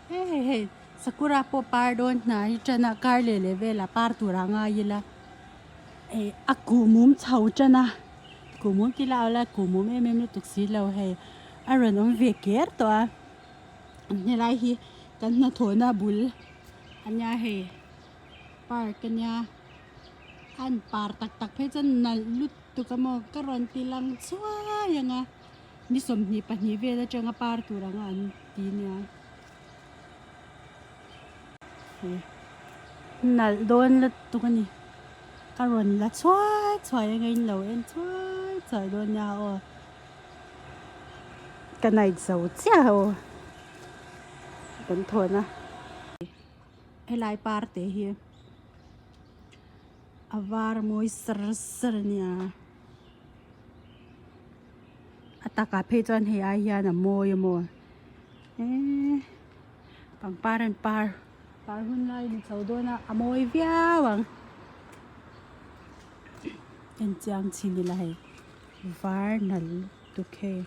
Hei hei sakura pawh par dawn hnai tan a kar leh leh velah par tur ah ngai ila eh a kuhmum chho tan a kuhmum tih lah awla kuhmum em em lutuk si lo hei a rawn awm ve ker tawh a helai hi kan hnathawhna bul a nia hei park a nia a an par tak tak phei chuan nalh lutuk a maw ka rawn ti lang chuai ang a. Ni 22 vel atanga par tur anga an ti nia. Nalh dawn lutuk a ni. Ka rawn la chhuai chhuai anga in lo en chhuai chhuai dawn nia aw. Ka night zo chiah aw. Kan thawn a. Helai par te hi a var mawi sar sar a nia. A takah phei chuan hei ai hian a mawi a maw eee pangpar an par par hun lai ni chho dawn a a mawi viau ang en chiang chin ila hei var nalh lutuk hei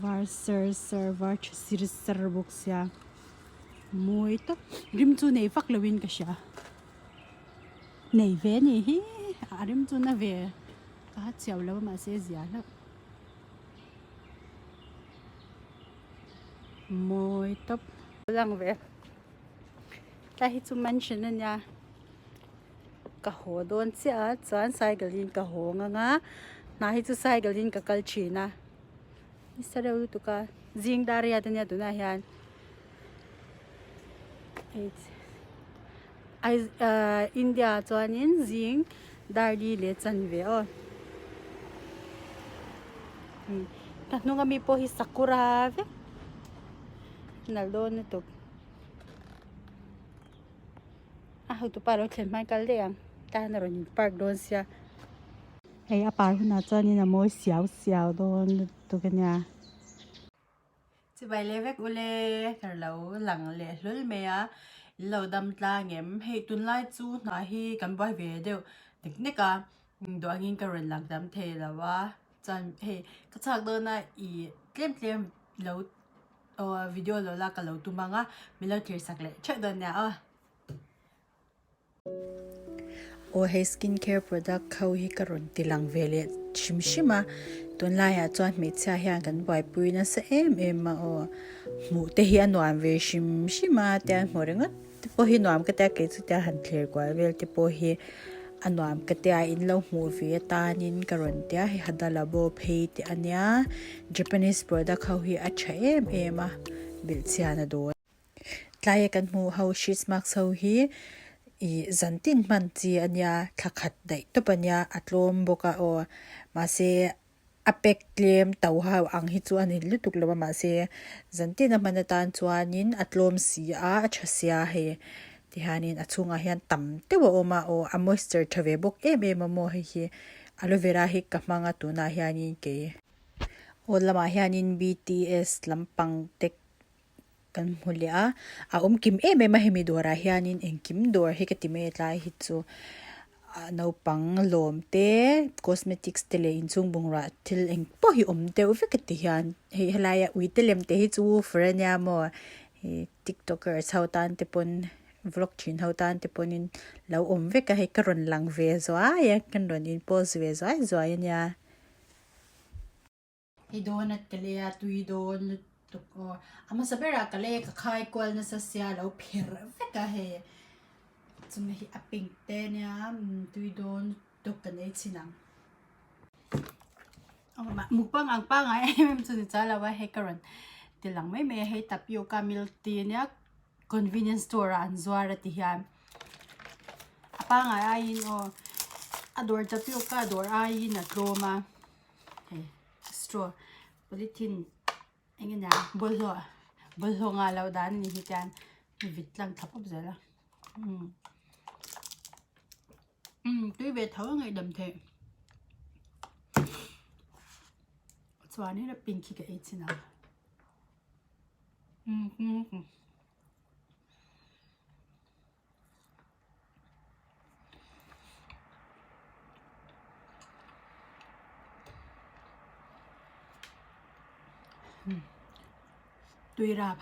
var sar sar var tha sir sar bawk sia mawi tak rim chu nei vak lo in ka hria. Nei ve ni hi a rem chu na ve ka ha chhiau lo a mahse zia hlauh mawi tawp lang ve tlai hi chu mansion a nia ka haw dawn chiah a chuan cycle in ka haw ang a hna hi chu cycle in ka kal thin a nasa reuh lutuk a zing dar riat a nia tunah hian. India ah chuanin zing dar li leh chanve aw ka hnung ami pawh hi sakura vek nalh dawn lutuk a hotupa lo thlen hmain kal daih ang tan a rawn in park dawn sia hei a par hunah chuanin a mawi siau siau dawn lutuk ania. Chibai leh vek ule ka lo lang leh hlul mai a, in lo dam tlang em? Hei tunlai chu hna hi kan buai ve deuh nek nek a, duh angin ka rawn lang tam thei lo a, chuan hei ka chhuak dawn a ih tlem tlem lo video lo la ka lo tum ang a, min lo thlir sak leh theuh dawn nia aw. Aw hei skin care product ho hi ka rawn ti lang ve leh hrim hrim a tunlaiah chuan hmeichhia hian kan buaipui nasa em em a aw hmuh te hi a nuam ve hrim hrim a tia hmuh ringawt te pawh hi nuam ka tia kei chu tia han thlir kual vel te pawh hi a nuam ka tia in lo hmuh ve atanin ka rawn tia hei hadalabo phei te ania Japanese product ho hi a tha em em a belhchian a dawn. Tlaia kan hmuh ho sheet mask ho hi ih zantin hman chi a nia thla khat daih tawp a nia a tlawm bawk a aw mahse a pack tlem to ho ang hi chu a ni lutuk lo a mahse zantin a hman atan chuanin a tlawm si a a tha sia hei tihianin a chhungah hian tam deuh a awm a aw a moisture tha ve bawk em em a maw hei hi aloe vera hi ka hmang a tunah hianin kei aw lamah hianin B T S lampang te Kan hmu leh a, a awm kim em em a hemi dawrah hianin engkim dawr hi ka ti mai a tlai hi chu naupang lawm te cosmetics te leh inchhung bungrua thil eng pawh hi awm deuh vek a ti hian hei helaia uite lem te hi chu woofer ania maw ih tiktokers ho tan te pawn vlog thin ho tan te pawhin lo awm vek a hei ka rawn lang ve zuai a ka rawn in post ve zuai zuai ania. Hei donut ka lei a tui dawn lutuk aw a hmasa berah ka lei a ka khai kual nasa sia a lo pherh vek a hei chumi hi a pink te ania tui dawn lutuk kan ei chhin ang mukbang ang pangngai em em chu ni chuan lo a hei ka rawn ti lang mai mai a hei tapioca milk tea ania convenience store ah an zuar a ti hian a pangngai aiin aw a dawr tapioca dawr aiin a tlawm a. Hei straw polythene eng nge nia bawlhhlawh bawlhhlawh ngah loh dan a ni hi chuan vit tlang thla pawp zel a umm umm tui ve tho a ngaihdam theih chuanin a pink hi ka ei chin ang umm umm. Tui rap.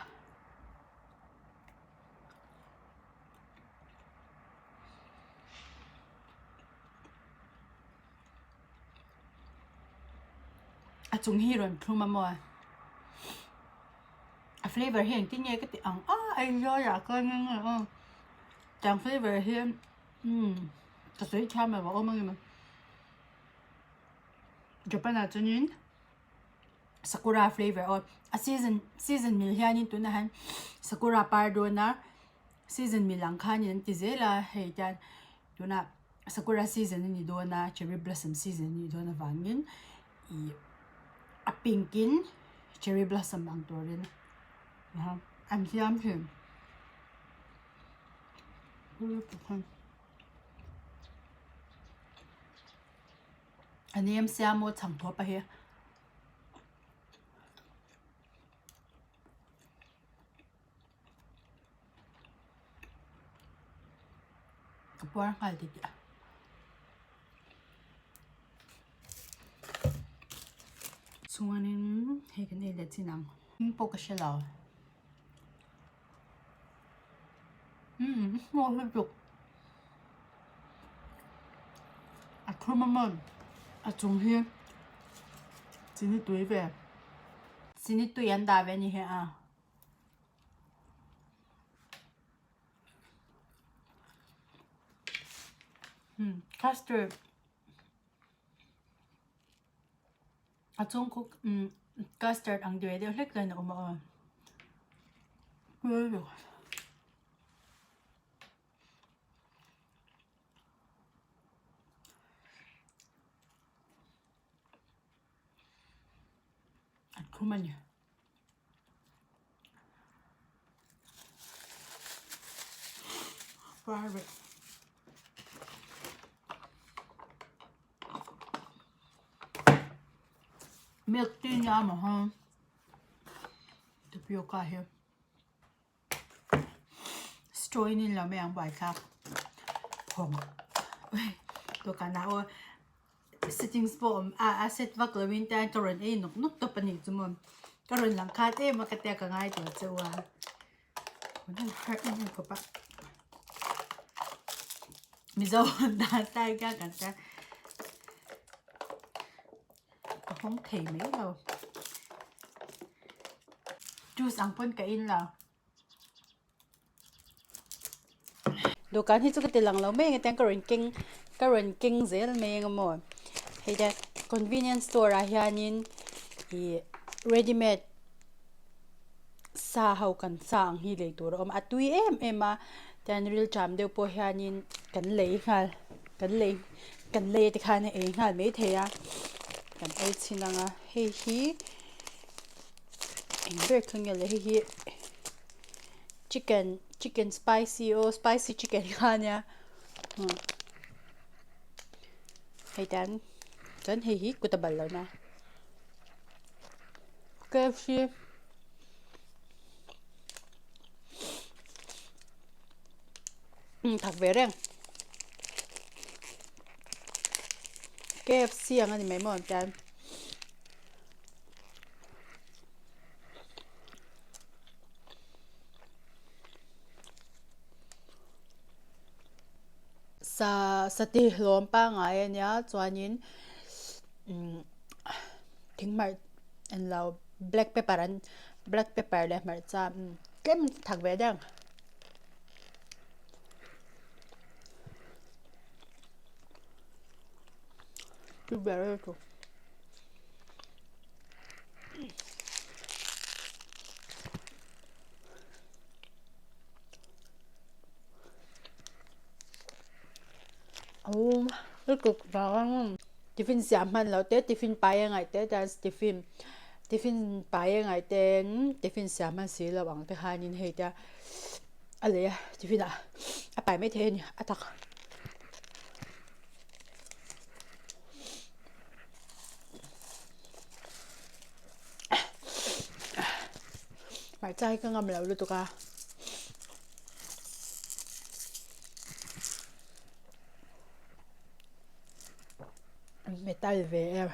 A chung hi rawn thlum a maw? A flavor hi engtin nge ka tih ang a Aizawl ah khan eng nge aw tiang flavor hi umm ka sawi thiam lo a awm ang em Japan ah chuanin sakura flavor aw a season season mil hianin tunah hian sakura par dawn a season mil ang khanin an ti zel a hei tian tunah sakura season a ni dawn a cherry blossom season a nih dawn avangin ih a pink in cherry blossom ang turin an siam thin. A nem sia maw chhang thawp a hi. Ka puar nghal titih a. Chuanin hei kan ei leh chin ang. Hming pawh ka hre lo. Umm a lutuk. A thlum a mawn. A chung hi chini tui ve. Chini tui an dah ve a ni hi a. Custard a chung khu custard ang deuh deuh hlek hian a awm a aw. A thlum a ni. Private. Milk tea nia maw ha tapioca hi straw in in lo mai ang buaithlak phawng dawhkanah aw Settings pawh awm a a set vak lo in tiang ka rawn ei nawk nawk tawp a nih chu maw ka rawn lang khat em a ka tia ka ngai tawh cheu a han harh em em khawp a mizo dan style kha kan tia ka hawng thei mai lo juice ang pawn ka in lo. Dawhkan hi chu ka ti lang lo mai ang tiang ka rawn keng ka rawn keng zel mai ang a maw hei te convenience store ah hianin ih ready made sa ho kan sa ang hi lei tur a awm a a tui em em a tian rilṭam deuh pawh hianin kan lei nghal kan lei kan lei te khan a ei nghal maithei a kan ei chhin ang a hei hi eng ber kha nge le hei hi. Chicken chicken spicy aw spicy chicken kha ania hei tan chuan hei hi kut a bal lo na K_F_C thak ve reng K_F_C ang a ni mai maw ang chuan. Sa sati hlawm pangngai a nia chuanin umm thing hmarh englo black pepper an black pepper leh hmarcha tlem thak ve deuh ang. Tiffin siam hman loh te tiffin pai a ngaih te chuan tiffin tiffin pai a ngaih te tiffin siam hman si lo ang te khanin hei te a lei a tiffin ah a pai maithei a ni a tak. Hmarcha hi ka ngam lo lutuk a. Metal ve em.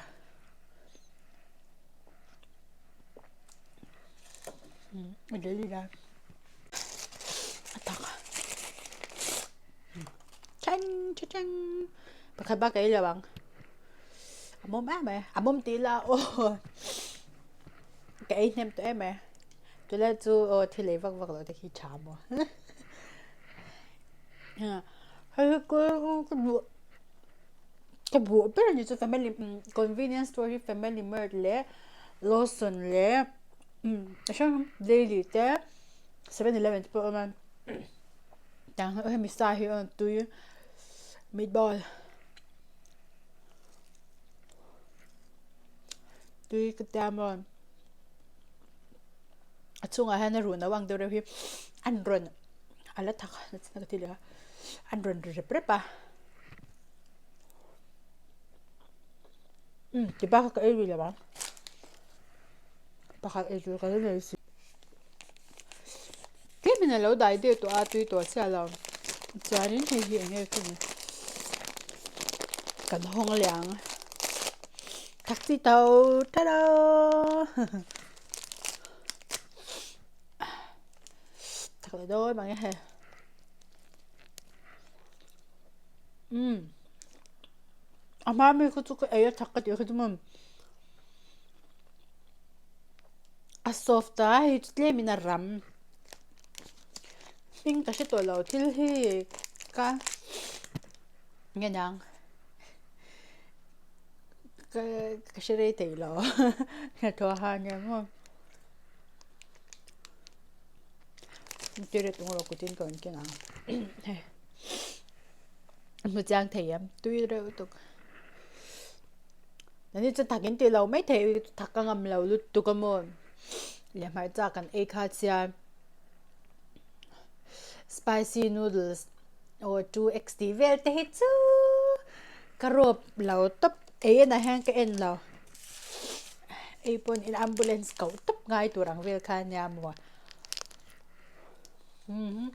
A tak a thleng tha thleng pakhat bak ka ei lo ang a mawm em mai a mawm tih ila aw ka ei hnem tawh em mai chulai chu aw thil ei vak vak loh te khi tha maw hei hi ka duh ka buh ber a ni chu family convenience store hi family mart leh lawson leh. A hrang hrang daily te 7-eleven te pawh a awm a tiang hemi sa hi a tui meatball tui ka tia maw a chhungah hian a run lo ang deuh reuh hi an rawn a la thak ka ti leh a an rawn ri rep rep a ti bak ka ei rih lo ang. Pakhat ei tur ka la nei si. Tlemin a lo dai deuh tawh a tui tawh chiah lo. Chuanin hei hi eng nge ka ni kan hawng leh ang. Taxi to ta-da! Thak leh dawn mang e hei. Umm a hma mi kha chu ka ei a thak ka tih kha chu maw. A soft a hei chu tlemin a ram hming ka hre tawh lo thil hi ka nge niang ka ka hre rei thei lo hnathawh a nia maw tui rawh kutin ka rawn keng ang hei a hmu chiang thei em tui reuh lutuk. Nani chu thak in ti lo mai thei thak ka ngam lo lutuk a maw leh hmarcha kan ei kha chian spicy noodles aw 2x tih vel te hi chu ka rawp lo tawp ei enah hian ka en lo ei pawn in ambulance koh tawp ngai tur ang vel kha ania maw umm.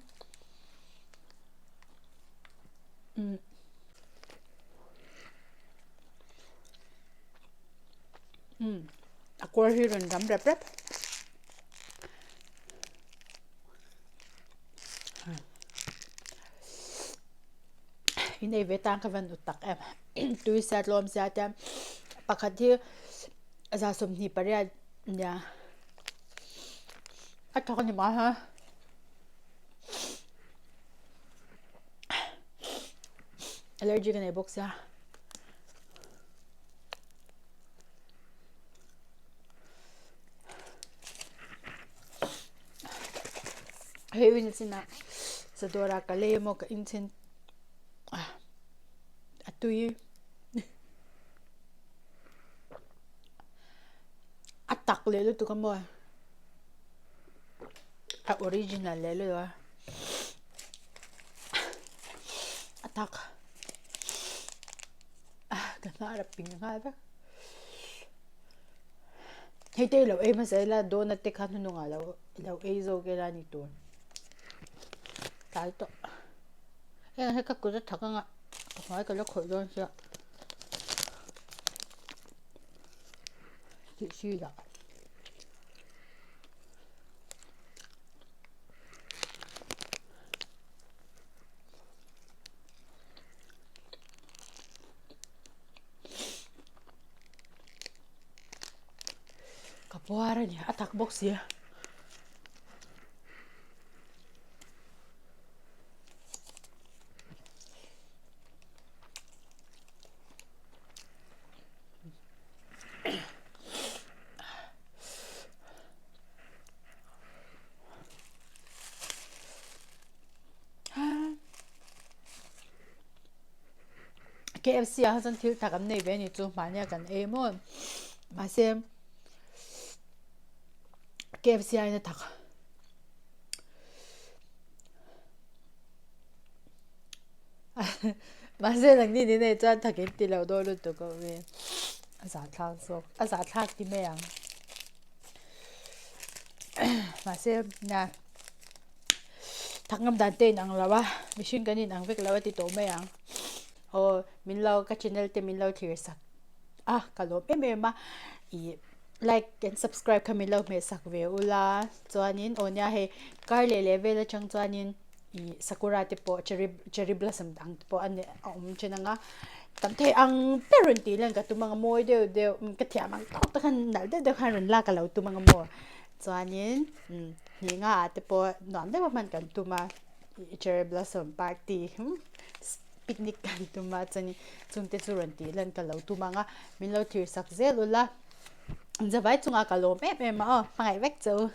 A kawr hi rawn ram rep rep. In ei ve tan ka van ut tak em. Tui sia tlawm sia te pakhat hi 28 nia. A thawk a ni mai ha. Allergy ka nei bawk sia. Hei win chinah chadawrah ka lei emaw ka inchhin a tui a tak leh lutuk a maw a original leh lutuk a a tak. Ka hnar a ping nghal vek. Hei te lo ei hmasa ila donut te kha hnunungah lo lo ei zawk ila ni tur. Tlai tawh. Heng hi ka kut a thak anga ka hmai ka la khawih dawn sia. Tih si lah. Ka puar a ni a tak bawk si a. KFC ah chuan thil tak an nei ve a ni chu mahnia kan ei maw mahse KFC aiin a tak mahse nangni ni nei chuan thak in ti lo dawn lutuk a awm e a zahthlak zawk a zahthlak ti mai ang mahse nia. Thak ngam dan te inang lo a, mihring kan inang vek lo a ti tawh mai ang. Aw min lo ka channel te min lo thlir sak a ka lawm em em a ih. Like and subscribe kha min lo hmeh sak ve ula chuanin aw nia hei kar leh leh vel atang chuanin ih sakura te pawh cherry cherry blossom ang te pawh a ni a awm thin ang a tam thei ang ber rawn tih lan ka tum ang a mawi deuh deuh ka thiam ang tawk te khan nalh deuh deuh khan rawn lak ka lo tum ang a maw chuanin hnih nga ah te pawh nuam deuh a hman kan tum a cherry blossom party picnic kan tum a chuanin chungte chu rawn tih lan ka lo tum ang a min lo thirsak zel ula. Zavai chungah ka lawm em em a aw, hmangaih vek che u.